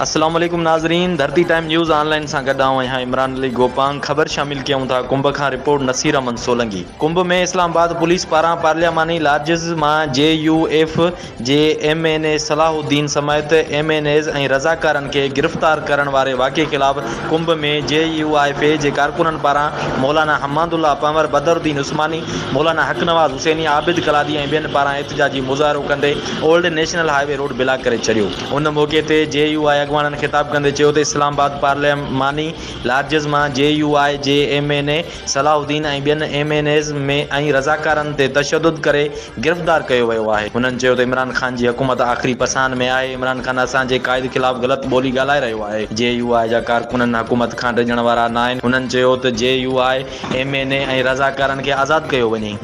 السلام عليڪم ناظرين ڌرتي ٽائيم نيوز آن لائين سان گڏ آئون آهيان عمران علي گوپانگ خبر شامل ڪيون ٿا ڪنب کان رپورٽ نصير احمد سولنگي ڪنب ۾ اسلام آباد پوليس پاران پارلياماني لارجز مان جي يو ايف جي M N A Salahuddin سميت ايم اين ايز ۽ رضاڪارن کي گرفتار ڪرڻ واري واقعي خلاف ڪنب ۾ جي يو آء ايف جي ڪارڪنن پاران مولانا حماد الله پنهور بدرالدين عثماني مولانا حق نواز حسيني عابد ڪلادي ۽ ٻين پاران احتجاجي مظاهرو ڪندي old national highway road block ڪري ڇڏيو. ان موقعي تي جي يو آء اڳواڻن خطاب ڪندي چيو ته اسلام آباد پارلياماني لارجز مان جي يو آء جي M N A Salahuddin ۽ ٻين ايم اين ايز ۽ رضاڪارن تي تشدد ڪري گرفتار ڪيو ويو آهي. هنن چيو ته عمران خان جي حڪومت آخري پساهن ۾ آهي، عمران خان اسان جي قائد خلاف غلط ٻولي ڳالهائي رهيو آهي، جي يو آء جا ڪارڪنن حڪومت کان ڊڄڻ وارا ناهن، هنن چيو ته جي يو آء ايم اين اي ۽ رضاڪارن کي آزاد ڪيو وڃي.